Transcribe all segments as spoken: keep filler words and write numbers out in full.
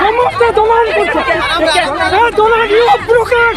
সমস্ত দলাল করছে। এ দলাল, you broker।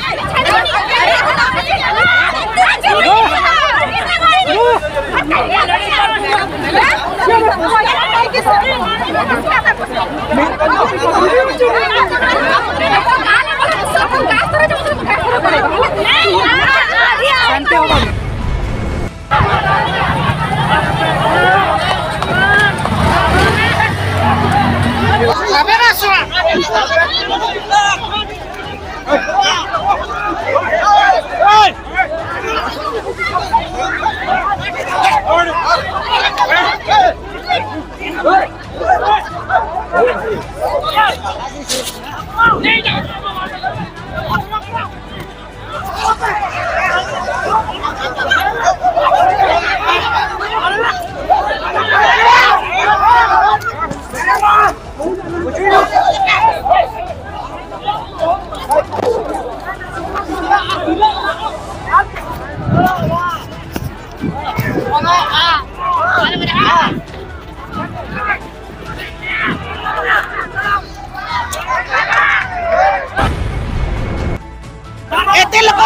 ଏତେ ଲୋକ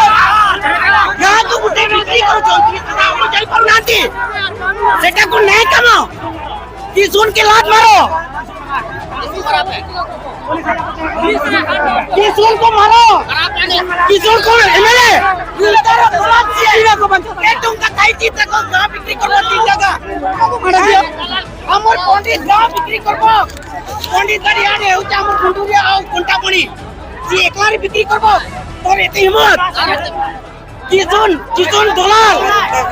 ଗାଁକୁ ଗୋଟେ ବିକ୍ରି କରୁଛନ୍ତି, ଆପଣ ଯାଇପାରୁନାହାନ୍ତି। ସେଟାକୁ ନ୍ୟାୟ କାମ। ତ୍ରିଶୂଳ କେ ଲାତ ମାର। ତ୍ରିଶୂଳ କୁ ମାର। ତ୍ରିଶୂଳ କୁ ଏମଏଲଏ। ଏ ଟଙ୍କା ଖାଇଛି, ତାକୁ ଗାଁ ବିକ୍ରି କରିବ ତିନି ଜାଗା। ଆମର ପଣ୍ଡିତ ଗାଁ ବିକ୍ରି କରିବ। ପଣ୍ଡିତ ବାରିଆଡେ ହେଉଛି ଆମର ଗୁଣ୍ଡୁରିଆ ଆଉ କଣ୍ଟାମଣି। ସିଏ ଏକଲାରେ ବିକ୍ରି କରିବ। ତୋର ଏତେ ହିମ୍ମତ? କିଶୁନ, କିଶୁନ ଦଲାଲ,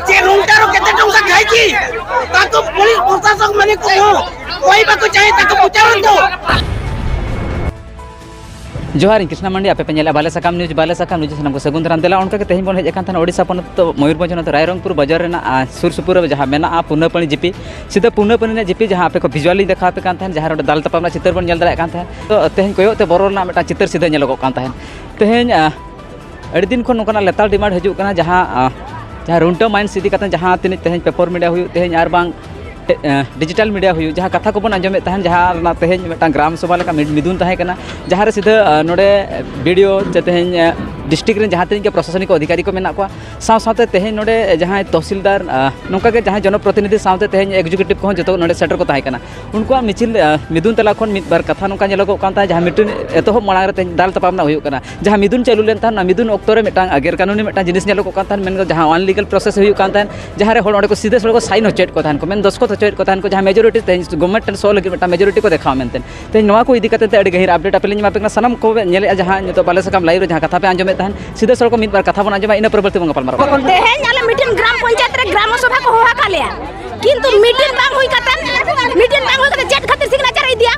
ସେ ରୁମଟାରୁ କେତେ ଟଙ୍କା ଖାଇଛି, ତାକୁ ପୋଲିସ ପ୍ରଶାସକ ମାନଙ୍କୁ କହିବାକୁ ଚାହେଁ, ତାକୁ ପଚାରନ୍ତୁ। ᱡᱚᱦᱟᱨ, ᱤᱧ ᱠᱨᱤᱥᱱᱟ ᱢᱟᱱᱰᱤ, ᱟᱯᱮ ᱯᱮ ᱧᱮᱞᱮᱫᱼᱟ ᱵᱟᱞᱮ ᱥᱟᱠᱟᱢ ᱱᱤᱭᱩᱡᱽ᱾ ᱵᱟᱞᱮ ᱥᱟᱠᱟᱢ ᱱᱤᱭᱩᱡᱽ ᱥᱟᱱᱟᱢ ᱠᱚ ᱥᱟᱹᱜᱩᱱ ᱫᱟᱨᱟᱢ᱾ ᱫᱮᱞᱟ, ᱚᱱᱠᱟ ᱜᱮ ᱛᱮᱦᱮᱧ ᱵᱚᱱ ᱦᱮᱡ ᱟᱠᱟᱱ ᱛᱟᱦᱮᱱᱟ ᱳᱰᱤᱥᱟ ᱯᱚᱱᱚᱛ ᱢᱚᱭᱩᱨᱵᱷᱚᱸᱡᱽ ᱦᱚᱱᱚᱛ ᱨᱟᱭᱨᱚᱝᱯᱩᱨ ᱵᱟᱡᱟᱨ ᱨᱮᱱᱟᱜ, ᱟᱨ ᱥᱩᱨ ᱥᱩᱯᱩᱨ ᱨᱮ ᱡᱟᱦᱟᱸ ᱢᱮᱱᱟᱜᱼᱟ ᱯᱩᱱᱟᱹᱯᱟᱹᱱᱤ ᱡᱤᱯᱤ, ᱥᱤᱫᱷᱟᱹ ᱯᱩᱱᱟᱹᱯᱟᱹᱱᱤ ᱨᱮᱱᱟᱜ ᱡᱤᱯᱤ, ᱡᱟᱦᱟᱸ ᱟᱯᱮ ᱠᱚ ᱵᱷᱤᱡᱩᱣᱟᱞ ᱞᱤᱧ ᱫᱮᱠᱷᱟᱣ ᱟᱯᱮ ᱠᱟᱱ ᱛᱟᱦᱮᱸᱫ, ᱡᱟᱦᱟᱸ ᱨᱮ ᱚᱸᱰᱮ ᱫᱟᱞ ᱛᱟᱯᱟᱢ ᱨᱮᱱᱟᱜ ᱪᱤᱛᱟᱹᱨ ᱵᱚᱱ ᱧᱮᱞ ᱫᱟᱲᱮᱭᱟᱜ ᱠᱟᱱ ᱛᱟᱦᱮᱸᱫ᱾ ᱛᱚ, ᱛᱮᱦᱮᱧ ᱠᱚᱭᱚᱜ ᱛᱮ ᱵᱚᱨᱚ ᱨᱮᱱᱟᱜ ᱢᱤᱫᱴᱟᱝ ᱪᱤᱛᱟᱹᱨ ᱥᱤᱫᱷᱟᱹ ᱧᱮᱞᱚᱜᱚᱜ ᱠᱟᱱ ᱛᱟᱦᱮᱸᱫ᱾ ᱛᱮᱦᱮᱧ, ᱟᱸ, ᱟᱹᱰᱤ ᱫᱤᱱ ᱠᱷᱚᱱ ᱱᱚᱝᱠᱟᱱᱟᱜ ᱞᱮᱛᱟᱲ ᱰᱤᱢᱟᱱᱰ ᱦᱤᱡᱩᱜ ᱠᱟᱱᱟ, ᱡᱟᱦᱟᱸ, ᱟᱸ, ᱡᱟᱦᱟᱸ ᱨᱩᱱᱴᱟᱹ ᱢᱟᱭᱤᱱᱥ ᱤᱫᱤ ᱠᱟᱛᱮ ᱡᱟᱦᱟᱸ ᱛᱤᱱᱟᱹᱜ ᱛᱮᱦᱮᱧ ᱯᱮᱯᱟᱨ ᱢᱤᱰᱤᱭᱟ ᱦᱩᱭᱩᱜ ᱛᱮᱦᱮᱧ, ᱟᱨ ᱵᱟᱝ ᱰᱤᱡᱤᱴᱟᱞ ᱢᱤᱰᱤᱭᱟ ᱦᱩᱭᱩᱜ, ᱡᱟᱦᱟᱸ ᱠᱟᱛᱷᱟ ᱠᱚᱵᱚᱱ ᱟᱸᱡᱚᱢᱮᱫ ᱛᱟᱦᱮᱱ, ᱡᱟᱦᱟᱸ ᱨᱮᱱᱟᱜ ᱛᱮᱦᱮᱧ ᱢᱤᱫᱴᱟᱝ ᱜᱨᱟᱢ ᱥᱚᱵᱷᱟ ᱞᱮᱠᱟ ᱢᱤᱫ ᱢᱤᱫᱩᱱ ᱛᱟᱦᱮᱸ ᱠᱟᱱᱟ, ᱡᱟᱦᱟᱸ ᱨᱮ ᱥᱤᱫᱷᱟᱹ ᱱᱚᱰᱮ ᱵᱤᱰᱤᱳ ᱪᱮ ᱛᱮᱦᱮᱧ ᱰᱤᱥᱴᱨᱤᱠᱴ ᱨᱮᱱ ᱡᱟᱦᱟᱸ ᱛᱤᱱᱟᱹᱜ ᱜᱮ ᱯᱨᱚᱥᱟᱥᱚᱱᱤᱠ ᱚᱫᱷᱤᱠᱟᱨᱤ ᱠᱚ ᱢᱮᱱᱟᱜ ᱠᱚᱣᱟ, ᱥᱟᱶ ᱥᱟᱶᱛᱮ ᱛᱮᱦᱮᱧ ᱱᱚᱰᱮ ᱡᱟᱦᱟᱸᱭ ᱛᱚᱦᱥᱤᱞᱫᱟᱨ, ᱱᱚᱝᱠᱟ ᱜᱮ ᱡᱟᱦᱟᱸᱭ ᱡᱚᱱᱚᱯᱨᱚᱛᱤᱱᱤᱫᱷᱤ ᱥᱟᱶᱛᱮ ᱛᱮᱦᱮᱧ ᱮᱠᱡᱤᱠᱤᱭᱩᱴᱤᱵᱷ ᱠᱚᱦᱚᱸ ᱡᱚᱛᱚ ᱱᱚᱰᱮ ᱥᱮᱴᱮᱨ ᱠᱚ ᱛᱟᱦᱮᱸ ᱠᱟᱱᱟ᱾ ᱩᱱᱠᱩᱣᱟᱜ ᱢᱤᱪᱷᱤᱞ ᱢᱤᱫᱩᱱ ᱛᱟᱞᱟ ᱠᱷᱚᱱ ᱢᱤᱫ ᱵᱟᱨ ᱠᱟᱛᱷᱟ ᱱᱚᱝᱠᱟ ᱧᱮᱞᱚᱜᱚᱜ ᱠᱟᱱ ᱛᱟᱦᱮᱸᱫ, ᱡᱟᱦᱟᱸ ᱢᱤᱫᱴᱮᱱ ᱮᱛᱚᱦᱚᱵ ᱢᱟᱲᱟᱝ ᱨᱮ ᱛᱮᱦᱮᱧ ᱫᱟᱞ ᱛᱟᱯᱟᱢ ᱨᱮᱱᱟᱜ ᱦᱩᱭᱩᱜ ᱠᱟᱱᱟ, ᱡᱟᱦᱟᱸ ᱢᱤᱫᱩᱱ ᱪᱟᱹᱞᱩ ᱞᱮᱱ ᱛᱟᱦᱮᱸᱫ, ᱚᱱᱟ ᱢᱤᱫᱩᱱ ᱚᱠᱛᱚ ᱨᱮ ᱢᱤᱫᱴᱟᱝ ᱜᱮᱨ ᱠᱟᱹᱱᱩᱱᱤ ᱢᱤᱫᱴᱟᱝ ᱡᱤᱱᱤᱥ ᱧᱮᱞᱚᱜᱚᱜ ᱠᱟᱱ ᱛᱟᱦᱮᱸᱫ, ᱢᱮᱱ ᱜᱟᱱᱚᱜᱼᱟ ᱡᱟᱦᱟᱸ ᱟᱱᱞᱤᱜᱟᱞ ᱯᱨᱚᱥᱮᱥ ᱦᱩᱭᱩᱜ ᱠᱟᱱ ᱛᱟᱦᱮᱸᱫ, ᱡᱟᱦᱟᱸ ᱨᱮ ᱦᱚᱲ ᱚᱸᱰᱮ ᱠᱚ ᱥᱤᱫᱷᱟᱹ ᱥᱚᱲᱚᱠ ᱠᱚ ᱥᱟᱭᱤᱱ ᱦᱚᱪᱚᱭᱮᱫ ᱠᱚ ᱛᱟᱦᱮᱸᱫ ᱠᱚ, ᱢᱮᱱ ᱫᱚᱥᱠᱚᱛ ᱦᱚᱪᱚᱭᱮᱫ ᱠᱚ ᱛᱟᱦᱮᱸᱫ ᱠᱚ, ᱡᱟᱦᱟᱸ ᱢᱮᱡᱚᱨᱤᱴᱤ ᱛᱮᱦᱮᱧ ᱜᱚᱵᱷᱢᱮᱱᱴ ᱴᱷᱮᱱ ᱥᱚ ᱞᱟᱹᱜᱤᱫ ᱢᱤᱫᱴᱟᱝ ᱢᱮᱡᱚᱨᱤᱴᱤ ᱠᱚ ᱫᱮᱠᱷᱟᱣᱟ ᱢᱮᱱᱛᱮ᱾ ᱛᱮᱦᱮᱧ ᱱᱚᱣᱟ ᱠᱚ ᱤᱫᱤ ᱠᱟᱛᱮ ᱛᱮ ᱟᱹᱰᱤ ᱜᱟᱹᱦᱤᱨ ᱟᱯᱰᱮᱴ ᱟᱯᱮ ᱞᱤᱧ ᱮᱢᱟ ᱯᱮ ᱠᱟᱱᱟ᱾ ᱥᱟᱱᱟᱢ ᱠᱚ ᱧᱮᱞᱮᱫᱼᱟ, ᱡᱟᱦᱟᱸ ᱱᱤᱛᱚᱜ ᱵᱟᱞᱮ ᱥᱟᱠᱟᱢ ᱞᱟᱭᱤᱵᱷ ᱨᱮ ᱡᱟᱦᱟᱸ ᱠᱟᱛᱷᱟ ᱯᱮ ᱟᱸᱡᱚᱢᱮᱫ ᱛᱟᱦᱮᱸᱫ, ᱥᱤᱫᱷᱟᱹ ᱥᱚᱲᱚᱠ ᱢᱤᱫ ᱵᱟᱨ ᱠᱟᱛᱷᱟ ᱵᱚᱱ ᱟᱸᱡᱚᱢᱟ, ᱤᱱᱟᱹ ᱯᱚᱨᱮ ᱵᱟᱹᱲᱛᱤ ᱵᱚᱱ ᱜᱟᱯᱟᱞᱢᱟᱨᱟᱜᱼᱟ᱾ ᱛᱮᱦᱮᱧ ᱟᱞᱮ ᱢᱤᱫᱴᱮᱱ ᱜᱨᱟᱢ ᱯᱚᱧᱪᱟᱭᱮᱛ ᱨᱮ ᱜᱨᱟᱢ ᱥᱚᱵᱷᱟ ᱠᱚ ᱦᱚᱦᱚ ᱟᱠᱟᱫ ᱞᱮᱭᱟ, ᱠᱤᱱᱛᱩ ᱢᱤᱴᱤᱝ ᱵᱟᱝ ᱦᱩᱭ ᱠᱟᱛᱮ, ᱢᱤᱴᱤᱝ ᱵᱟᱝ ᱦᱩᱭ ᱠᱟᱛᱮ ᱪᱮᱫ ᱠᱷᱟᱹᱛᱤᱨ ᱥᱤᱜᱽᱱᱮᱪᱟᱨ ᱮ ᱤᱫᱤᱭᱟ?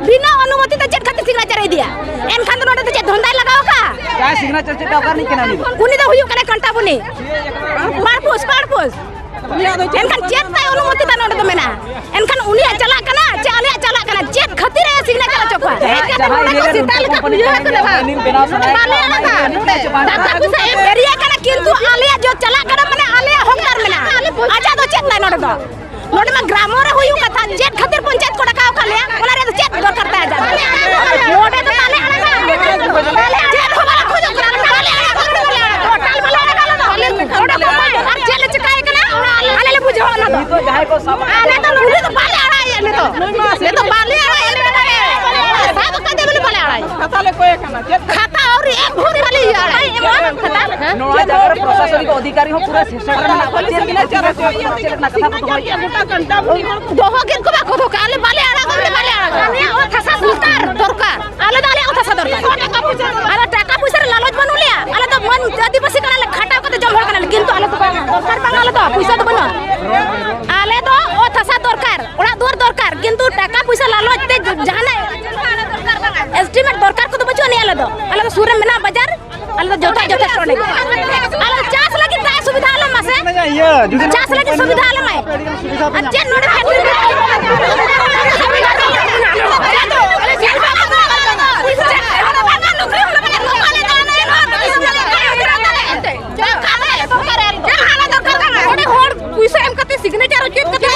ᱵᱤᱱᱟᱹ ᱚᱱᱩᱢᱚᱛᱤ ᱛᱮ ᱪᱮᱫ ᱠᱷᱟᱹᱛᱤᱨ ᱥᱤᱜᱽᱱᱮᱪᱟᱨ ᱮ ᱤᱫᱤᱭᱟ? ᱮᱱᱠᱷᱟᱱ ᱫᱚ ᱱᱚᱰᱮ ᱫᱚ ᱪᱮᱫ ᱫᱷᱚᱱᱫᱟᱭ ᱞᱟᱜᱟᱣ ᱟᱠᱟᱫᱼᱟ? ᱡᱟᱦᱟᱸᱭ ᱥᱤᱜᱽᱱᱮᱪᱟᱨ ᱪᱮᱫ ᱚᱠᱟ ᱨᱤᱱᱤᱡ ᱠᱟᱱᱟᱭ ᱩᱱᱤ ᱫᱚ? ᱩᱱᱤ ᱫᱚ ᱦᱩᱭᱩᱜ ᱠᱟᱱᱟᱭ ᱠᱟᱱᱴᱟᱵᱩᱱᱤ᱾ ᱯᱟᱲᱯᱩᱥ, ᱯᱟᱲᱯᱩᱥ᱾ ᱮᱱᱠᱷᱟᱱ ᱪᱮᱫ ᱛᱟᱭ ᱚᱱᱩᱢᱚᱛᱤ ᱛᱟᱭ ᱱᱚᱰᱮ ᱫᱚ ᱢᱮᱱᱟᱜᱼᱟ? ᱮᱱᱠᱷᱟᱱ ᱩᱱᱤᱭᱟᱜ ᱪᱟᱞᱟᱜ ᱠᱟᱱᱟ ᱪᱮ ᱟᱞᱮᱭᱟᱜ ᱪᱟᱞᱟᱜ ᱠᱟᱱᱟ? ᱪᱮᱫ ᱠᱷᱟᱹᱛᱤᱨ ᱮ ᱥᱤᱜᱽᱱᱮᱪᱟᱨ ᱦᱚᱪᱚ ᱠᱚᱣᱟ? ᱡᱟᱦᱟᱸ ᱮᱨᱤᱭᱟ ᱨᱮ ᱩᱱᱠᱩ ᱠᱚᱢᱯᱟᱱᱤ ᱛᱟᱦᱮᱱᱟ, ᱩᱱᱤ ᱵᱮᱱᱟᱣ ᱥᱟᱱᱟᱭᱮ ᱠᱟᱱᱟ, ᱵᱟᱞᱮ ᱟᱲᱟᱜᱟ᱾ ᱩᱱᱤ ᱴᱟᱠᱟ ᱯᱚᱭᱥᱟ ᱮᱢ ᱮᱨᱤᱭᱟ ᱠᱟᱱᱟ, ᱠᱤᱱᱛᱩ ᱟᱞᱮᱭᱟᱜ ᱡᱚ ᱪᱟᱞᱟᱜ ᱠᱟᱱᱟ, ᱢᱟᱱᱮ ᱟᱞᱮᱭᱟᱜ ᱦᱚᱠᱫᱟᱨ ᱢᱮᱱᱟᱜᱼᱟ᱾ ᱟᱡᱟᱜ ᱫᱚ ᱪᱮᱫ ᱛᱟᱭ ᱱᱚᱰᱮ ᱫᱚ? ᱱᱚᱰᱮ ᱢᱟ ᱜᱨᱟᱢᱚ ᱨᱮ ᱦᱩᱭᱩᱜ ᱠᱟᱛᱷᱟ, ᱪᱮᱫ ᱠᱷᱟᱹᱛᱤᱨ ᱯᱚᱧᱪᱟᱭᱮᱛ ᱠᱚ ᱰᱟᱠᱟᱣ ᱟᱠᱟᱫ ᱞᱮᱭᱟ? ᱚᱱᱟ ᱨᱮᱭᱟᱜ ᱫᱚ ᱪᱮᱫ ᱫᱚᱨᱠᱟᱨ ᱛᱟᱭ ᱟᱡᱟᱜ? ᱱᱚᱰᱮ ᱫᱚ ᱵᱟᱞᱮ ᱟᱲᱟᱜᱟ᱾ ᱪᱮᱫ ᱦᱚᱸ ᱵᱟᱞᱮ ᱠᱷᱚᱡᱚᱜ ᱠᱟᱱᱟ, ᱵᱟᱞᱮ ᱟᱲᱟᱜᱟ᱾ ᱴᱳᱴᱟᱞ ᱵᱟᱞᱮ ᱟᱲᱟᱜᱟ ᱟᱞᱮ ᱫᱚ᱾ ᱱᱚᱰᱮ ᱠᱚ ᱟᱨ ᱪᱮᱫ ᱞᱮ ᱪᱤᱠᱟᱹᱭ ᱠᱟᱱᱟ? ᱟᱞᱮ ᱞᱮ ᱵᱩᱡᱷᱟᱹᱣᱟ ᱚᱱᱟ ᱫᱚ᱾ ᱱᱤᱛᱚᱜ ᱡᱟᱦᱟᱸᱭ ᱠᱚ ᱥᱟᱢᱟᱝ ᱟᱞᱮ ᱫᱚ ᱱᱩᱭ ᱫᱚ ᱵᱟᱞᱮ ᱟᱲᱟᱜᱮᱭᱟ ᱱᱤᱛᱚᱜ᱾ ᱱᱤᱛᱚᱜ ᱵᱟᱞᱮ ᱟᱲᱟᱜᱮᱭᱟ, ᱱᱤᱛᱚᱜ ᱵᱟᱞᱮ ᱟᱲᱟᱜᱮᱭᱟ᱾ ᱥᱟᱵ ᱠᱟᱛᱮ ᱵᱚᱞᱮ ᱵᱟᱞᱮ ᱟᱲᱟᱜᱮᱭᱟ᱾ ᱠᱷᱟᱛᱟ ᱞᱮ ᱠᱚᱭᱮ ᱠᱟᱱᱟ, ᱪᱮᱫ ᱠᱷᱟᱛᱟ? ᱟᱹᱣᱨᱤ ᱮᱢ ᱵᱷᱳᱨ ᱵᱟᱞᱮ ᱤᱭᱟᱹ ᱟᱲᱟᱜᱮᱭᱟ᱾ ᱱᱚᱣᱟ ᱡᱟᱭᱜᱟ ᱨᱮ ᱯᱨᱚᱥᱟᱥᱚᱱᱤᱠ ᱚᱫᱷᱤᱠᱟᱨᱤ ᱦᱚᱸ ᱯᱩᱨᱟᱹ ᱥᱮᱥᱮᱱ ᱨᱮ ᱢᱮᱱᱟᱜ ᱠᱚᱣᱟ᱾ ᱪᱮᱫ ᱞᱮᱠᱟ ᱪᱮᱫ ᱞᱮᱠᱟ ᱠᱟᱛᱷᱟ ᱠᱚ ᱫᱚᱦᱚᱭᱮᱫᱼᱟ? ᱫᱚᱦᱚ ᱜᱮ ᱠᱚ ᱵᱟᱠᱚ ᱫᱚᱦᱚ ᱠᱟᱜᱼᱟ᱾ ᱟᱞᱮ ᱵᱟᱞᱮ ᱟᱲᱟᱜᱟ, ᱵᱚᱞᱮ ᱵᱟᱞᱮ ᱟᱲᱟᱜᱟ᱾ ᱟᱞᱮᱭᱟᱜ ᱚᱛ ᱦᱟᱥᱟ ᱥᱚᱨᱠᱟᱨ ᱫᱚᱨᱠᱟᱨ᱾ ᱟᱞᱮ ᱫᱚ ᱟᱞᱮᱭᱟᱜ ᱚᱛ ᱦᱟᱥᱟ ᱫᱚᱨᱠᱟᱨ᱾ ᱟᱞᱮ ᱴᱟᱠᱟ ᱯᱚᱭᱥᱟ ᱨᱮ ᱞᱟᱞᱚᱪ ᱵᱟᱹᱱᱩᱜ ᱞᱮᱭᱟ᱾ ᱟᱞᱮ ᱫᱚ ᱢᱟᱹᱱ ᱟᱹᱫᱤᱵᱟᱹᱥᱤ ᱠᱟᱱᱟᱞᱮ, ᱠᱷᱟᱴᱟᱣ ᱠᱟᱛᱮ ᱡᱚᱢ ᱦᱚᱲ ᱠᱟᱱᱟᱞᱮ, ᱠᱤᱱᱛᱩ ᱟᱞᱮ ᱫᱚ ᱵᱟᱝ, ᱫᱚᱨᱠᱟᱨ ᱵᱟᱝ, ᱟᱞᱮ ᱫᱚ ᱯᱚᱭᱥᱟ ᱫᱚ ᱵᱟᱹᱱᱩᱜᱼᱟ᱾ ᱟᱞᱮ ᱫᱚ ᱚᱛ ᱦᱟᱥᱟ ᱫᱚᱨᱠᱟᱨ, ᱚᱲᱟᱜ ᱫᱩᱣᱟᱹᱨ ᱫᱚᱨᱠᱟᱨ, ᱠᱤᱱᱛᱩ ᱴᱟᱠᱟ ᱯᱚᱭᱥᱟ ᱞᱟᱞᱚᱪ ᱛᱮ ᱡᱟᱦᱟᱱᱟᱜ ᱮᱥᱴᱤᱢᱮᱴ ᱫᱚᱨᱠᱟᱨ ᱠᱚᱫᱚ ᱵᱟᱹᱪᱩᱜ ᱟᱹᱱᱤᱡ᱾ ᱟᱞᱮ ᱫᱚ, ᱟᱞᱮ ᱫᱚ ᱥᱩᱨ ᱨᱮ ᱢᱮᱱᱟᱜ ᱵᱟᱡᱟᱨ, ᱟᱞᱮ ᱫᱚ ᱡᱚᱛᱷᱟ ᱡᱚᱛᱷᱮᱥᱴᱚ ᱚᱸᱰᱮ ᱜᱮ᱾ ᱟᱞᱮ ᱫᱚ ᱪᱟᱥ ᱞᱟᱹᱜᱤᱫ ᱫᱟᱜ ᱥᱩᱵᱤᱫᱷᱟ ᱟᱞᱮ ᱢᱟᱥᱮ᱾ ᱤᱭᱟᱹ, ᱡᱩᱫᱤ ᱪᱟᱥ ᱞᱟᱹᱜᱤᱫ ᱥᱩᱵᱤᱫᱷᱟ ᱟᱞᱮ ᱢᱟᱭ᱾ ᱟᱨ ᱪᱮᱫ ᱱᱚᱰᱮ factory ᱨᱮ? ᱱᱚᱰᱮ ᱦᱚᱲ ᱯᱩᱭᱥᱟᱹ ᱮᱢ ᱠᱟᱛᱮ ᱥᱤᱜᱽᱱᱮᱪᱟᱨ ᱦᱚᱪᱚᱭᱮᱫ ᱠᱟᱛᱮ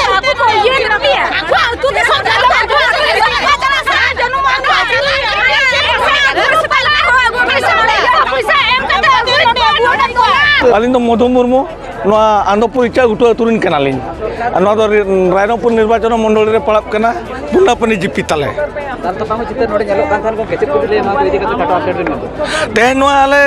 ᱟᱹᱞᱤᱧ ᱫᱚ ᱢᱚᱫᱷᱩ ᱢᱩᱨᱢᱩ, ᱱᱚᱣᱟ ᱟᱱᱚᱱᱫᱚᱯᱩᱨ ᱤᱪᱟᱹᱜᱷᱩᱴᱩ ᱟᱹᱛᱩ ᱨᱮᱱ ᱠᱟᱱᱟᱞᱤᱧ᱾ ᱟᱨ ᱱᱚᱣᱟ ᱫᱚ ᱨᱟᱭᱨᱚᱝᱯᱩᱨ ᱱᱤᱨᱵᱟᱪᱚᱱ ᱢᱚᱱᱰᱚᱞᱤ ᱨᱮ ᱯᱟᱲᱟᱜ ᱠᱟᱱᱟ, ᱯᱩᱱᱰᱟᱯᱟᱱᱤ ᱡᱤᱯᱤ ᱛᱟᱞᱮ᱾ ᱫᱟᱞ ᱛᱟᱯᱟᱢ ᱪᱤᱛᱟᱹᱨ ᱱᱚᱰᱮ ᱧᱮᱞᱚᱜ ᱠᱟᱱ ᱛᱟᱦᱮᱸ, ᱜᱚᱢᱠᱮ, ᱪᱮᱫ ᱠᱚ ᱞᱟᱹᱭᱟ, ᱱᱚᱣᱟ ᱠᱚ ᱤᱫᱤ ᱠᱟᱛᱮ ᱠᱷᱟᱴᱚ ᱟᱯᱰᱮᱴ ᱵᱮᱱ ᱮᱢᱟ᱾ ᱛᱮᱦᱮᱧ ᱱᱚᱣᱟ ᱟᱞᱮ,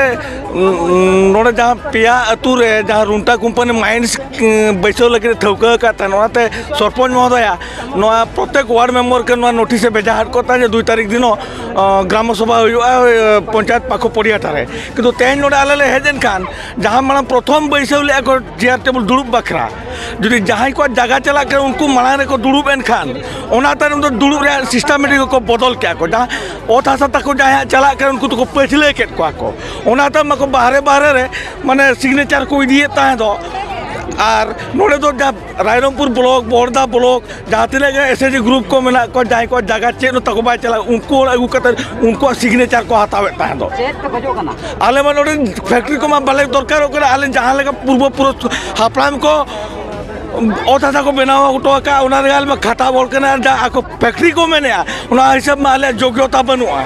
ᱩᱸ, ᱱᱚᱰᱮ ᱡᱟᱦᱟᱸ ᱯᱮᱭᱟ ᱟᱹᱛᱩ ᱨᱮ ᱡᱟᱦᱟᱸ ᱨᱩᱱᱴᱟ ᱠᱳᱢᱯᱟᱱᱤ ᱢᱟᱭᱤᱱᱥ, ᱩᱸ, ᱵᱟᱹᱭᱥᱟᱹᱣ ᱞᱟᱹᱜᱤᱫ ᱮ ᱴᱷᱟᱹᱣᱠᱟᱹ ᱟᱠᱟᱫ ᱛᱟᱦᱮᱸ, ᱚᱱᱟᱛᱮ ᱥᱚᱨᱯᱚᱧᱪ ᱢᱚᱦᱳᱫᱚᱭᱟ ᱱᱚᱣᱟ ᱯᱨᱚᱛᱮᱠ ᱣᱟᱨᱰ ᱢᱮᱢᱵᱚᱨ ᱠᱮ ᱱᱚᱣᱟ ᱱᱳᱴᱤᱥ ᱮ ᱵᱷᱮᱡᱟ ᱟᱫ ᱠᱚ ᱛᱟᱦᱮᱸ ᱡᱮ ᱫᱩᱭ ᱛᱟᱹᱨᱤᱠᱷ ᱫᱤᱱᱚᱜ, ᱚ, ᱜᱨᱟᱢᱚ ᱥᱚᱵᱷᱟ ᱦᱩᱭᱩᱜᱼᱟ, ᱮ, ᱯᱚᱧᱪᱟᱭᱮᱛ ᱯᱟᱠᱷᱚ ᱯᱚᱰᱤᱭᱟ ᱴᱷᱟᱨᱮ᱾ ᱠᱤᱱᱛᱩ ᱛᱮᱦᱮᱧ ᱱᱚᱰᱮ ᱟᱞᱮ ᱞᱮ ᱦᱮᱡ ᱮᱱ ᱠᱷᱟᱱ, ᱡᱟᱦᱟᱸ ᱢᱟᱲᱟᱝ ᱯᱨᱚᱛᱷᱚᱢ ᱵᱟᱹᱭᱥᱟᱹᱣ ᱞᱮᱫᱼᱟ ᱠᱚ ᱪᱮᱭᱟᱨ ᱴᱮᱵᱩᱞ ᱫᱩᱲᱩᱵ ᱵᱟᱠᱷᱨᱟ, ᱡᱩᱫᱤ ᱡᱟᱦᱟᱸᱭ ᱠᱚᱣᱟᱜ ᱡᱟᱭᱜᱟ ᱪᱟᱞᱟᱜ ᱠᱟᱱᱟ ᱩᱱᱠᱩ ᱢᱟᱲᱟᱝ ᱨᱮᱠᱚ ᱫᱩᱲᱩᱵ ᱮᱱ ᱠᱷᱟᱱ, ᱚᱱᱟ ᱛᱟᱭᱱᱚᱢ ᱫᱚ ᱫᱩᱲᱩᱵ ᱨᱮᱭᱟᱜ ᱥᱤᱥᱴᱮᱢᱮᱴᱤᱠ ᱠᱚ ᱵᱚᱫᱚᱞ ᱠᱮᱜᱼᱟ ᱠᱚ᱾ ᱡᱟᱦᱟᱸ ᱚᱛ ᱦᱟᱥᱟ ᱛᱟᱠᱚ ᱡᱟᱦᱟᱸᱭᱟᱜ ᱪᱟᱞᱟᱜ ᱠᱟᱱᱟ, ᱩᱱᱠᱩ ᱫᱚᱠᱚ ᱯᱟᱹᱪᱷᱞᱟᱹ ᱠᱮᱫ ᱠᱚᱣᱟ ᱠᱚ᱾ ᱚᱱᱟ ᱛᱟᱭᱚᱢ ᱢᱟᱠᱚ ᱵᱟᱦᱨᱮ ᱵᱟᱦᱨᱮ ᱨᱮ, ᱢᱟᱱᱮ, ᱥᱤᱜᱽᱱᱮᱪᱟᱨ ᱠᱚ ᱤᱫᱤᱭᱮᱫ ᱛᱟᱦᱮᱸ ᱫᱚ᱾ ᱟᱨ ᱱᱚᱰᱮ ᱫᱚ ᱡᱟᱦᱟᱸ ᱨᱟᱭᱨᱚᱝᱯᱩᱨ ᱵᱞᱚᱠ, ᱵᱚᱲᱫᱟ ᱵᱞᱚᱠ, ᱡᱟᱦᱟᱸ ᱛᱤᱱᱟᱹᱜ ᱜᱮ ᱮᱥ ᱮᱪ ᱡᱤ ᱜᱨᱩᱯ ᱠᱚ ᱢᱮᱱᱟᱜ ᱠᱚᱣᱟ, ᱡᱟᱦᱟᱸᱭ ᱠᱚᱣᱟᱜ ᱡᱟᱭᱜᱟ ᱪᱮᱫ ᱦᱚᱸ ᱛᱟᱠᱚ ᱵᱟᱭ ᱪᱟᱞᱟᱜᱼᱟ, ᱩᱱᱠᱩ ᱚᱲᱟᱜ ᱟᱹᱜᱩ ᱠᱟᱛᱮ ᱩᱱᱠᱩᱣᱟᱜ ᱥᱤᱜᱽᱱᱮᱪᱟᱨ ᱠᱚ ᱦᱟᱛᱟᱣᱮᱫ ᱛᱟᱦᱮᱸ ᱫᱚ᱾ ᱪᱮᱫ ᱯᱮ ᱠᱷᱚᱡᱚᱜ ᱠᱟᱱᱟ? ᱟᱞᱮ ᱢᱟ ᱱᱚᱰᱮ ᱯᱷᱮᱠᱴᱨᱤ ᱠᱚᱢᱟ ᱵᱟᱞᱮ ᱫᱚᱨᱠᱟᱨᱚᱜ ᱠᱟᱱᱟ, ᱟᱞᱮ ᱡᱟᱦᱟᱸ ᱞᱮᱠᱟ ᱯᱩᱨᱵᱚ ᱯᱩᱨᱩᱥ ᱦᱟᱯᱲᱟᱢ ᱠᱚ ᱚᱛ ᱦᱟᱥᱟ ᱠᱚ ᱵᱮᱱᱟᱣ ᱦᱚᱴᱚ ᱟᱠᱟᱫ, ᱚᱱᱟ ᱨᱮᱜᱮ ᱟᱞᱮ ᱢᱟ ᱠᱷᱟᱴᱟᱣ ᱦᱚᱲ ᱠᱟᱱᱟ᱾ ᱟᱨ ᱡᱟ ᱟᱠᱚ ᱯᱷᱮᱠᱴᱨᱤ ᱠᱚ ᱢᱮᱱᱮᱜᱼᱟ, ᱚᱱᱟ ᱦᱤᱥᱟᱹᱵ ᱢᱟ ᱟᱞᱮᱭᱟᱜ ᱡᱳᱜᱽᱭᱚᱛᱟ ᱵᱟᱹᱱᱩᱜᱼᱟ᱾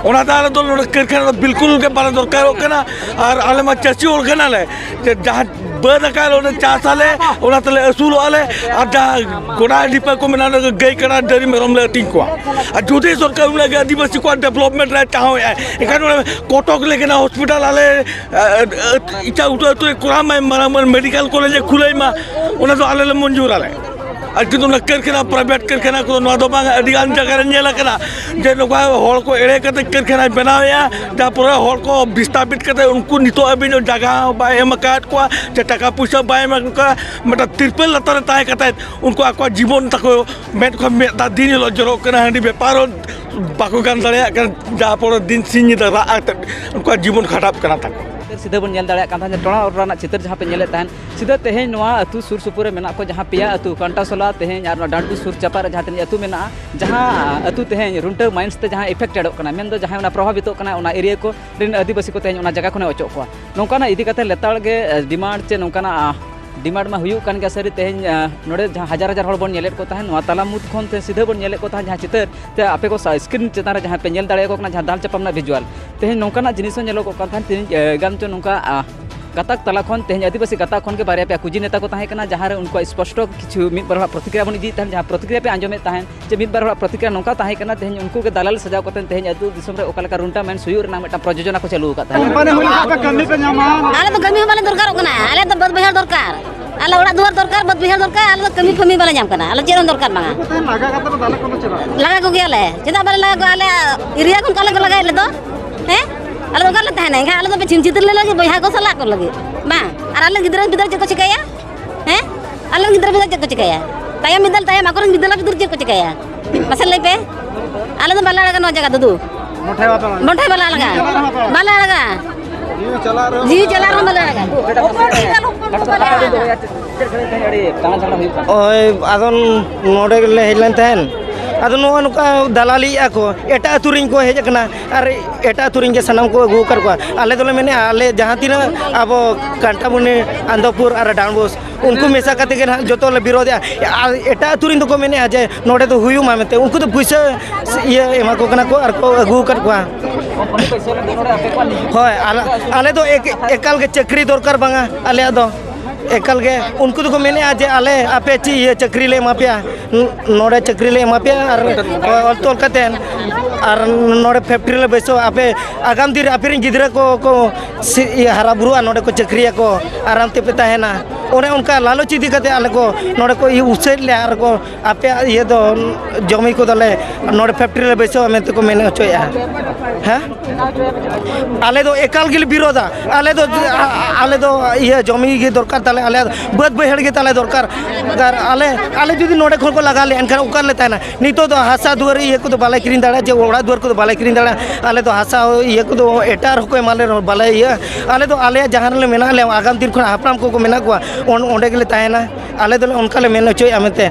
ᱚᱱᱟᱛᱮ ᱟᱞᱮ ᱫᱚ ᱱᱚᱰᱮ ᱠᱟᱹᱨᱠᱷᱟᱱᱟ ᱫᱚ ᱵᱤᱞᱠᱩᱞ ᱜᱮ ᱵᱟᱞᱮ ᱫᱚᱨᱠᱟᱨᱚᱜ ᱠᱟᱱᱟ᱾ ᱟᱨ ᱟᱞᱮ ᱢᱟ ᱪᱟᱹᱥᱤ ᱦᱚᱲ ᱠᱟᱱᱟᱞᱮ, ᱡᱮ ᱡᱟᱦᱟᱸ ᱵᱟᱹᱫᱽ ᱟᱠᱟᱫ ᱞᱮ, ᱚᱸᱰᱮ ᱪᱟᱥ ᱟᱞᱮ, ᱚᱱᱟ ᱛᱮᱞᱮ ᱟᱹᱥᱩᱞᱚᱜᱼᱟ ᱞᱮ᱾ ᱟᱨ ᱡᱟᱦᱟᱸ ᱜᱚᱰᱟ ᱰᱷᱤᱯᱟᱹ ᱠᱚ ᱢᱮᱱᱟᱜᱼᱟ, ᱚᱸᱰᱮ ᱜᱟᱹᱭ ᱠᱟᱰᱟ ᱰᱟᱹᱝᱨᱤ ᱢᱮᱨᱚᱢ ᱞᱮ ᱟᱹᱛᱤᱧ ᱠᱚᱣᱟ᱾ ᱟᱨ ᱡᱩᱫᱤ ᱥᱚᱨᱠᱟᱨ ᱩᱱᱟᱹᱜ ᱜᱮ ᱟᱹᱫᱤᱵᱟᱹᱥᱤ ᱠᱚᱣᱟᱜ ᱰᱮᱵᱷᱞᱚᱯᱢᱮᱱᱴ ᱨᱮ ᱪᱟᱦᱟᱣᱮᱫᱼᱟᱭ, ᱮᱱᱠᱷᱟᱱ ᱱᱚᱰᱮ ᱠᱚᱴᱚᱠ ᱞᱮᱠᱟᱱᱟᱜ ᱦᱚᱥᱯᱤᱴᱟᱞ ᱟᱞᱮ, ᱟᱨ, ᱟᱨ, ᱮᱴᱟᱜ ᱩᱛᱟᱹᱨ ᱟᱹᱛᱩ ᱨᱮ ᱠᱚᱨᱟᱣ ᱢᱟᱭ, ᱢᱟᱨᱟᱝ ᱢᱟᱨᱟᱝ ᱢᱮᱰᱤᱠᱮᱞ ᱠᱚᱞᱮᱡᱽ ᱮ ᱠᱷᱩᱞᱟᱹᱭ ᱢᱟ, ᱚᱱᱟ ᱫᱚ ᱟᱞᱮ ᱞᱮ ᱢᱚᱧᱡᱩᱨᱟᱞᱮ᱾ ᱟᱨ ᱠᱤᱱᱛᱩ ᱚᱱᱟ ᱠᱟᱹᱨᱠᱷᱟᱱᱟ, ᱯᱨᱟᱭᱵᱷᱮᱴ ᱠᱟᱹᱨᱠᱷᱟᱱᱟ ᱠᱚᱫᱚ, ᱱᱚᱣᱟ ᱫᱚ ᱵᱟᱝ, ᱟᱹᱰᱤ ᱜᱟᱱ ᱡᱟᱭᱜᱟ ᱨᱮ ᱧᱮᱞ ᱟᱠᱟᱱᱟ ᱡᱮ ᱱᱚᱝᱠᱟ ᱦᱚᱲ ᱠᱚ ᱮᱲᱮ ᱠᱟᱛᱮ ᱠᱟᱹᱨᱠᱷᱟᱱᱟᱭ ᱵᱮᱱᱟᱣᱮᱫᱼᱟ, ᱡᱟᱦᱟᱸ ᱯᱚᱨᱮ ᱦᱚᱲ ᱠᱚ ᱵᱤᱥᱛᱟᱯᱤᱛ ᱠᱟᱛᱮ ᱩᱱᱠᱩ ᱱᱤᱛᱚᱜ ᱦᱟᱹᱵᱤᱡ ᱦᱚᱸ ᱡᱟᱭᱜᱟ ᱦᱚᱸ ᱵᱟᱭ ᱮᱢ ᱟᱠᱟᱫ ᱠᱚᱣᱟ, ᱥᱮ ᱴᱟᱠᱟ ᱯᱩᱭᱥᱟᱹ ᱵᱟᱭ ᱮᱢ ᱟᱠᱟᱫ ᱠᱚᱣᱟ᱾ ᱢᱤᱫᱴᱟᱝ ᱛᱤᱨᱯᱚᱞ ᱞᱟᱛᱟᱨ ᱨᱮ ᱛᱟᱦᱮᱸ ᱠᱟᱛᱮ ᱩᱱᱠᱩ ᱟᱠᱚᱣᱟᱜ ᱡᱤᱵᱚᱱ ᱛᱟᱠᱚ ᱢᱮᱫ ᱠᱷᱚᱱ ᱢᱮᱫ ᱫᱟᱜ ᱫᱤᱱ ᱦᱤᱞᱳᱜ ᱡᱚᱨᱚᱜ ᱠᱟᱱᱟ, ᱦᱟᱺᱰᱤ ᱵᱮᱯᱟᱨ ᱦᱚᱸ ᱵᱟᱠᱚ ᱜᱟᱱ ᱫᱟᱲᱮᱭᱟᱜ ᱠᱟᱱᱟ, ᱡᱟᱦᱟᱸ ᱯᱚᱨᱮ ᱫᱤᱱ ᱥᱤᱧ ᱧᱤᱫᱟᱹ ᱨᱟᱜ ᱠᱟᱛᱮ ᱩᱱᱠᱩᱣᱟᱜ ᱡᱤᱵᱚᱱ ᱠᱷᱟᱸᱰᱟᱜ ᱠᱟᱱᱟ ᱛᱟᱠᱚ᱾ ᱥᱤᱫᱷᱟᱹ ᱵᱚᱱ ᱧᱮᱞ ᱫᱟᱲᱮᱭᱟᱜ ᱠᱟᱱ ᱛᱟᱦᱮᱸᱫ ᱡᱮ ᱴᱚᱬᱟ ᱚᱰᱨᱟ ᱨᱮᱱᱟᱜ ᱪᱤᱛᱟᱹᱨ ᱡᱟᱦᱟᱸ ᱯᱮ ᱧᱮᱞᱮᱫ ᱛᱟᱦᱮᱸᱫ, ᱥᱤᱫᱷᱟᱹ ᱛᱮᱦᱮᱧ ᱱᱚᱣᱟ ᱟᱹᱛᱩ ᱥᱩᱨ ᱥᱩᱯᱩᱨ ᱨᱮ ᱢᱮᱱᱟᱜ ᱠᱚ ᱡᱟᱦᱟᱸ ᱯᱮᱭᱟ ᱟᱹᱛᱩ, ᱠᱟᱱᱴᱟᱥᱚᱞᱟ ᱛᱮᱦᱮᱧ ᱟᱨ ᱱᱚᱣᱟ ᱰᱟᱸᱰᱵᱩ ᱥᱩᱨ ᱪᱟᱯᱟ ᱨᱮ ᱡᱟᱦᱟᱸ ᱛᱤᱱᱟᱹᱜ ᱟᱹᱛᱩ ᱢᱮᱱᱟᱜᱼᱟ, ᱡᱟᱦᱟᱸ ᱟᱹᱛᱩ ᱛᱮᱦᱮᱧ ᱨᱩᱱᱴᱟᱹ ᱢᱟᱭᱤᱱᱥ ᱛᱮ ᱡᱟᱦᱟᱸ ᱮᱯᱷᱮᱠᱴᱮᱰᱚᱜ ᱠᱟᱱᱟ, ᱢᱮᱱᱫᱚ ᱡᱟᱦᱟᱸᱭ ᱚᱱᱟ ᱯᱨᱚᱵᱷᱟᱵᱤᱛᱚᱜ ᱠᱟᱱᱟ, ᱚᱱᱟ ᱮᱨᱤᱭᱟ ᱠᱚ ᱨᱮᱱ ᱟᱹᱫᱤᱵᱟᱹᱥᱤ ᱠᱚ ᱛᱮᱦᱮᱧ ᱚᱱᱟ ᱡᱟᱭᱜᱟ ᱠᱷᱚᱱᱮ ᱚᱪᱚᱜ ᱠᱚᱣᱟ᱾ ᱱᱚᱝᱠᱟᱱᱟᱜ ᱤᱫᱤ ᱠᱟᱛᱮ ᱞᱮᱛᱟᱲ ᱜᱮ, ᱮ, ᱰᱤᱢᱟᱱᱰ ᱪᱮ ᱱᱚᱝᱠᱟᱱᱟᱜ, ᱟ, ᱰᱤᱢᱟᱱᱰ ᱢᱟ ᱦᱩᱭᱩᱜ ᱠᱟᱱ ᱜᱮᱭᱟ ᱥᱟᱹᱨᱤ᱾ ᱛᱮᱦᱮᱧ, ᱟ, ᱱᱚᱰᱮ ᱡᱟᱦᱟᱸ ᱦᱟᱡᱟᱨ ᱦᱟᱡᱟᱨ ᱦᱚᱲ ᱵᱚᱱ ᱧᱮᱞᱮᱫ ᱠᱚ ᱛᱟᱦᱮᱸᱫ, ᱱᱚᱣᱟ ᱛᱟᱞᱟ ᱢᱩᱫᱽ ᱠᱷᱚᱱ ᱛᱮ ᱥᱤᱫᱷᱟᱹ ᱵᱚᱱ ᱧᱮᱞᱮᱫ ᱠᱚ ᱛᱟᱦᱮᱸᱫ ᱡᱟᱦᱟᱸ ᱪᱤᱛᱟᱹᱨ, ᱛᱮ ᱟᱯᱮ ᱠᱚ ᱥᱟ-, ᱥᱠᱨᱤᱱ ᱪᱮᱛᱟᱱ ᱨᱮ ᱡᱟᱦᱟᱸ ᱯᱮ ᱧᱮᱞ ᱫᱟᱲᱮᱭᱟᱠᱚ ᱠᱟᱱᱟ, ᱡᱟᱦᱟᱸ ᱫᱟᱞ ᱪᱟᱯᱟᱢ ᱨᱮᱱᱟᱜ ᱵᱷᱤᱡᱩᱣᱟᱞ, ᱛᱮᱦᱮᱧ ᱱᱚᱝᱠᱟᱱᱟᱜ ᱡᱤᱱᱤᱥ ᱦᱚᱸ ᱧᱮᱞᱚᱜᱚᱜ ᱠᱟᱱ ᱛᱟᱦᱮᱸᱫ, ᱛᱮᱦᱮᱧ, ᱮ, ᱜᱟᱱ ᱪᱚ ᱱᱚᱝᱠᱟ, ᱟ, ᱜᱟᱛᱟᱠ ᱛᱟᱞᱟ ᱠᱷᱚᱱ ᱛᱮᱦᱮᱧ ᱟᱹᱫᱤᱵᱟᱹᱥᱤ ᱜᱟᱛᱟᱠ ᱠᱷᱚᱱ ᱜᱮ ᱵᱟᱨᱭᱟ ᱯᱮᱭᱟ ᱠᱩᱡᱤ ᱱᱮᱛᱟ ᱠᱚ ᱛᱟᱦᱮᱸ ᱠᱟᱱᱟ, ᱡᱟᱦᱟᱸ ᱨᱮ ᱩᱱᱠᱩᱣᱟᱜ ᱥᱯᱚᱥᱴᱚ ᱠᱤᱪᱷᱩ ᱢᱤᱫ ᱵᱟᱨ ᱦᱚᱲᱟᱜ ᱯᱨᱚᱛᱤᱠᱨᱤᱭᱟ ᱵᱚᱱ ᱤᱫᱤᱭᱮᱫ ᱛᱟᱦᱮᱸᱫ, ᱡᱟᱦᱟᱸ ᱯᱨᱚᱛᱤᱠᱨᱤᱭᱟ ᱯᱮ ᱟᱸᱡᱚᱢᱮᱫ ᱛᱟᱦᱮᱸᱫ, ᱡᱮ ᱢᱤᱫ ᱵᱟᱨ ᱦᱚᱲᱟᱜ ᱯᱨᱚᱛᱤᱠᱨᱤᱭᱟ ᱱᱚᱝᱠᱟ ᱛᱟᱦᱮᱸ ᱠᱟᱱᱟ, ᱛᱮᱦᱮᱧ ᱩᱱᱠᱩ ᱜᱮ ᱫᱟᱞᱟᱞ ᱥᱟᱡᱟᱣ ᱠᱟᱛᱮ ᱛᱮᱦᱮᱧ ᱟᱹᱛᱩ ᱫᱤᱥᱚᱢ ᱨᱮ ᱚᱠᱟ ᱞᱮᱠᱟ ᱨᱩᱱᱴᱟ ᱢᱮᱱ ᱦᱩᱭᱩᱜ ᱨᱮᱱᱟᱜ ᱢᱤᱫᱴᱟᱝ ᱯᱨᱚᱡᱳᱡᱚᱱᱟ ᱠᱚ ᱪᱟᱹᱞᱩ ᱟᱠᱟᱫ ᱛᱟᱦᱮᱸᱫ᱾ ᱠᱳᱢᱯᱟᱱᱤ ᱦᱩᱭ ᱞᱮᱠᱷᱟᱱ ᱯᱮ ᱠᱟᱹᱢᱤ ᱯᱮ ᱧᱟᱢᱟ᱾ ᱟᱞᱮ ᱫᱚ ᱠᱟᱹᱢᱤ ᱦᱚᱸ ᱵᱟᱞᱮ ᱫᱚᱨᱠᱟᱨᱚᱜ ᱠᱟᱱᱟ, ᱟᱞᱮ ᱫᱚ ᱵᱟᱹᱫᱽ ᱵᱟᱹᱭᱦᱟᱹᱲ ᱫᱚᱨᱠᱟᱨ, ᱟᱞᱮ ᱚᱲᱟᱜ ᱫᱩᱣᱟᱹᱨ ᱫᱚᱨᱠᱟᱨ, ᱵᱟᱹᱫᱽ ᱵᱟᱹᱭᱦᱟᱹᱲ ᱫᱚᱨᱠᱟᱨ, ᱟᱞᱮ ᱫᱚ ᱠᱟᱹᱢᱤ ᱯᱷᱟᱹᱢᱤ ᱵᱟᱞᱮ ᱧᱟᱢ ᱠᱟᱱᱟ, ᱟᱞᱮ ᱪᱮᱫ ᱦᱚᱸ ᱫᱚᱨᱠᱟᱨ ᱵᱟᱝᱟ᱾ ᱛᱟᱦᱮᱸ ᱞᱟᱜᱟ ᱠᱟᱛᱮ ᱯᱮ ᱫᱟᱞᱮᱫ ᱠᱚᱫᱚ ᱪᱮᱫᱟᱜ? ᱞᱟᱜᱟ ᱠᱚᱜᱮᱭᱟᱞᱮ, ᱪᱮᱫᱟᱜ ᱵᱟᱞᱮ ᱞᱟᱜᱟ ᱠᱚᱣᱟ? ᱟᱞᱮ ᱮᱨᱤᱭᱟ ᱠᱷᱚᱱ ᱠᱚ ᱟᱞᱮ ᱠᱚ ᱞᱟᱜᱟᱭᱮᱫ ᱞᱮᱫᱚ, ᱦᱮᱸ? ᱟᱞᱮ ᱫᱚ ᱚᱠᱟ ᱨᱮᱞᱮ ᱛᱟᱦᱮᱱᱟ? ᱮᱱᱠᱷᱟᱱ ᱟᱞᱮ ᱫᱚ ᱯᱮ ᱪᱷᱤᱢ ᱪᱷᱤᱛᱤᱨ ᱞᱮ ᱞᱟᱹᱜᱤᱫ ᱵᱚᱭᱦᱟ ᱠᱚ ᱥᱟᱞᱟᱜ ᱠᱚ ᱞᱟᱹᱜᱤᱫ, ᱵᱟᱝ? ᱟᱨ ᱟᱞᱮ ᱜᱤᱫᱽᱨᱟᱹ ᱯᱤᱫᱽᱨᱟᱹ ᱪᱮᱫ ᱠᱚ ᱪᱤᱠᱟᱹᱭᱟ? ᱦᱮᱸ? ᱟᱞᱮ ᱨᱮᱱ ᱜᱤᱫᱽᱨᱟᱹ ᱯᱤᱫᱽᱨᱟᱹ ᱪᱮᱫ ᱠᱚ ᱪᱤᱠᱟᱹᱭᱟ? ᱛᱟᱭᱚᱢ ᱢᱤᱫ ᱫᱚᱞ ᱛᱟᱭᱚᱢ, ᱟᱠᱚᱨᱮᱱ ᱜᱤᱫᱽᱨᱟᱹ ᱯᱤᱫᱽᱨᱟᱹ ᱪᱮᱫ ᱠᱚ ᱪᱤᱠᱟᱹᱭᱟ? ᱢᱟᱥᱮ ᱞᱟᱹᱭ ᱯᱮ᱾ ᱟᱞᱮ ᱫᱚ ᱵᱟᱞᱮ ᱟᱲᱟᱜᱟ ᱱᱚᱣᱟ ᱡᱟᱭᱜᱟ ᱫᱚ᱾ ᱢᱚᱴᱷᱮ ᱵᱟᱯᱮ ᱟᱲᱟᱜᱟ? ᱢᱚᱴᱷᱮ ᱵᱟᱞᱮ ᱟᱲᱟᱜᱟ᱾ ᱡᱤᱣᱤ ᱪᱟᱞᱟᱜ ᱨᱮᱦᱚᱸ ᱵᱟᱞᱮ ᱟᱲᱟᱜᱟ᱾ ᱡᱤᱣᱤ ᱪᱟᱞᱟᱜ ᱨᱮᱦᱚᱸ ᱵᱟᱞᱮ ᱟᱲᱟᱜᱟ᱾ ᱡᱤᱣᱤ ᱪᱟᱞᱟᱜ ᱨᱮᱦᱚᱸ ᱵᱟᱞᱮ ᱟᱲᱟᱜᱟ᱾ ᱪᱮᱫ ᱠᱷᱟᱹᱛᱤᱨ ᱛᱮ ᱟᱹᱰᱤ ᱴᱟᱱᱟ ᱡᱷᱟᱜᱽᱲᱟ ᱦᱩᱭᱩᱜ ᱠᱟᱱᱟ? ᱳᱭ, ᱟᱫᱚ ᱱᱚᱰᱮ ᱜᱮᱞᱮ ᱦᱮᱡ ᱞᱮᱱ ᱛᱟᱦᱮᱸᱫ᱾ ᱟᱫᱚ ᱱᱚᱜᱼᱚ ᱱᱚᱝᱠᱟ ᱫᱟᱞᱟᱞᱤᱭᱮᱫᱼᱟ ᱠᱚ, ᱮᱴᱟᱜ ᱟᱹᱛᱩ ᱨᱮᱱ ᱠᱚ ᱦᱮᱡ ᱟᱠᱟᱱᱟ ᱟᱨ ᱮᱴᱟᱜ ᱟᱹᱛᱩ ᱨᱮᱱ ᱜᱮ ᱥᱟᱱᱟᱢ ᱠᱚ ᱟᱹᱜᱩ ᱟᱠᱟᱫ ᱠᱚᱣᱟ᱾ ᱟᱞᱮ ᱫᱚᱞᱮ ᱢᱮᱱᱮᱫᱼᱟ, ᱟᱞᱮ ᱡᱟᱦᱟᱸ ᱛᱤᱱᱟᱹᱜ ᱟᱵᱚ ᱠᱟᱱᱴᱟᱵᱩᱱᱤ, ᱟᱱᱫᱚᱯᱩᱨ ᱟᱨ ᱰᱟᱱᱵᱚᱥ, ᱩᱱᱠᱩ ᱢᱮᱥᱟ ᱠᱟᱛᱮ ᱜᱮ ᱱᱟᱦᱟᱜ ᱡᱚᱛᱚ ᱞᱮ ᱵᱤᱨᱳᱫᱷᱮᱜᱼᱟ᱾ ᱟᱨ ᱮᱴᱟᱜ ᱟᱹᱛᱩ ᱨᱮᱱ ᱫᱚᱠᱚ ᱢᱮᱱᱮᱫᱼᱟ ᱡᱮ ᱱᱚᱰᱮ ᱫᱚ ᱦᱩᱭᱩᱜ ᱢᱟ ᱢᱮᱱᱛᱮ, ᱩᱱᱠᱩ ᱫᱚ ᱯᱩᱭᱥᱟᱹ ᱤᱭᱟᱹ ᱮᱢᱟ ᱠᱚ ᱠᱟᱱᱟ ᱠᱚ ᱟᱨ ᱠᱚ ᱟᱹᱜᱩ ᱟᱠᱟᱫ ᱠᱚᱣᱟ᱾ ᱦᱳᱭ, ᱟᱞᱮ, ᱟᱞᱮ ᱫᱚ ᱮᱠ-, ᱮᱠᱟᱞ ᱜᱮ ᱪᱟᱹᱠᱨᱤ ᱫᱚᱨᱠᱟᱨ ᱵᱟᱝᱟ ᱟᱞᱮᱭᱟᱜ ᱫᱚ᱾ ᱮᱠᱟᱞ ᱜᱮ ᱩᱱᱠᱩ ᱫᱚᱠᱚ ᱢᱮᱱᱮᱫᱼᱟ ᱡᱮ ᱟᱞᱮ ᱟᱯᱮ ᱪᱮᱫ ᱤᱭᱟᱹ ᱪᱟᱹᱠᱨᱤ ᱞᱮ ᱮᱢᱟ ᱯᱮᱭᱟ, ᱱᱚᱰᱮ ᱪᱟᱹᱠᱨᱤ ᱞᱮ ᱮᱢᱟ ᱯᱮᱭᱟ ᱟᱨ ᱚᱞ ᱛᱚᱞ ᱠᱟᱛᱮᱫ ᱟᱨ ᱱᱚᱰᱮ ᱯᱷᱮᱠᱴᱨᱤ ᱞᱮ ᱵᱟᱹᱭᱥᱟᱹᱣᱟ, ᱟᱯᱮ ᱟᱜᱟᱢ ᱫᱤᱱ ᱨᱮ ᱟᱯᱮ ᱨᱮᱱ ᱜᱤᱫᱽᱨᱟᱹ ᱠᱚ, ᱠᱚ ᱥᱤ-, ᱤᱭᱟᱹ ᱦᱟᱨᱟ ᱵᱩᱨᱩᱜᱼᱟ, ᱱᱚᱰᱮ ᱠᱚ ᱪᱟᱹᱠᱨᱤᱭᱟᱠᱚ, ᱟᱨᱟᱢ ᱛᱮᱯᱮ ᱛᱟᱦᱮᱱᱟ᱾ ᱚᱱᱮ ᱚᱱᱠᱟ ᱞᱟᱞᱚᱪ ᱤᱫᱤ ᱠᱟᱛᱮᱫ ᱟᱞᱮ ᱠᱚ ᱱᱚᱰᱮ ᱠᱚ ᱤᱭᱟᱹ ᱩᱥᱟᱹᱫ ᱞᱮᱭᱟ ᱟᱨ ᱠᱚ ᱟᱯᱮᱭᱟᱜ ᱤᱭᱟᱹ ᱫᱚ ᱡᱚᱢᱤ ᱠᱚᱫᱚᱞᱮ ᱱᱚᱰᱮ ᱯᱷᱮᱠᱴᱨᱤ ᱞᱮ ᱵᱟᱹᱭᱥᱟᱹᱣᱟ ᱢᱮᱱᱛᱮ ᱠᱚ ᱢᱮᱱ ᱦᱚᱪᱚᱭᱮᱫᱼᱟ᱾ ᱦᱮᱸ? ᱟᱞᱮ ᱫᱚ ᱮᱠᱟᱞ ᱜᱮᱞᱮ ᱵᱤᱨᱳᱫᱟ᱾ ᱟᱞᱮ ᱫᱚ, ᱟ-, ᱟ-, ᱟᱞᱮ ᱫᱚ ᱤᱭᱟᱹ ᱡᱚᱢᱤ ᱜᱮ ᱫᱚᱨᱠᱟᱨ ᱛᱟᱞᱮ, ᱟᱞᱮᱭᱟᱜ ᱵᱟᱹᱫᱽ ᱵᱟᱹᱭᱦᱟᱹᱲ ᱜᱮ ᱛᱟᱞᱮ ᱫᱚᱨᱠᱟᱨ᱾ ᱟᱨ ᱟᱞᱮ, ᱟᱞᱮ ᱡᱩᱫᱤ ᱱᱚᱰᱮ ᱠᱷᱚᱱ ᱠᱚ ᱞᱟᱜᱟ ᱞᱮᱭᱟ, ᱮᱱᱠᱷᱟᱱ ᱚᱠᱟ ᱨᱮᱞᱮ ᱛᱟᱦᱮᱱᱟ? ᱱᱤᱛᱚᱜ ᱫᱚ ᱦᱟᱥᱟ ᱫᱩᱣᱟᱹᱨ ᱤᱭᱟᱹ ᱠᱚᱫᱚ ᱵᱟᱞᱮ ᱠᱤᱨᱤᱧ ᱫᱟᱲᱮᱭᱟᱜᱼᱟ, ᱡᱮ ᱚᱲᱟᱜ ᱫᱩᱣᱟᱹᱨ ᱠᱚᱫᱚ ᱵᱟᱞᱮ ᱠᱤᱨᱤᱧ ᱫᱟᱲᱮᱭᱟᱜᱼᱟ᱾ ᱟᱞᱮ ᱫᱚ ᱦᱟᱥᱟ ᱤᱭᱟᱹ ᱠᱚᱫᱚ ᱮᱴᱟᱜ ᱨᱮᱦᱚᱸ ᱠᱚ ᱮᱢᱟ ᱞᱮ ᱨᱮᱦᱚᱸ ᱵᱟᱞᱮ ᱤᱭᱟᱹ᱾ ᱟᱞᱮ ᱫᱚ ᱟᱞᱮᱭᱟᱜ ᱡᱟᱦᱟᱸ ᱨᱮᱞᱮ ᱢᱮᱱᱟᱜ ᱞᱮᱭᱟ, ᱟᱜᱟᱢ ᱫᱤᱱ ᱠᱷᱚᱱ ᱦᱟᱯᱲᱟᱢ ᱠᱚᱠᱚ ᱢᱮᱱᱟᱜ ᱠᱚᱣᱟ, ᱚᱱ-, ᱚᱸᱰᱮ ᱜᱮᱞᱮ ᱛᱟᱦᱮᱱᱟ᱾ ᱟᱞᱮ ᱫᱚᱞᱮ ᱚᱱᱠᱟ ᱞᱮ ᱢᱮᱱ ᱦᱚᱪᱚᱭᱮᱫᱼᱟ ᱢᱮᱱᱛᱮ᱾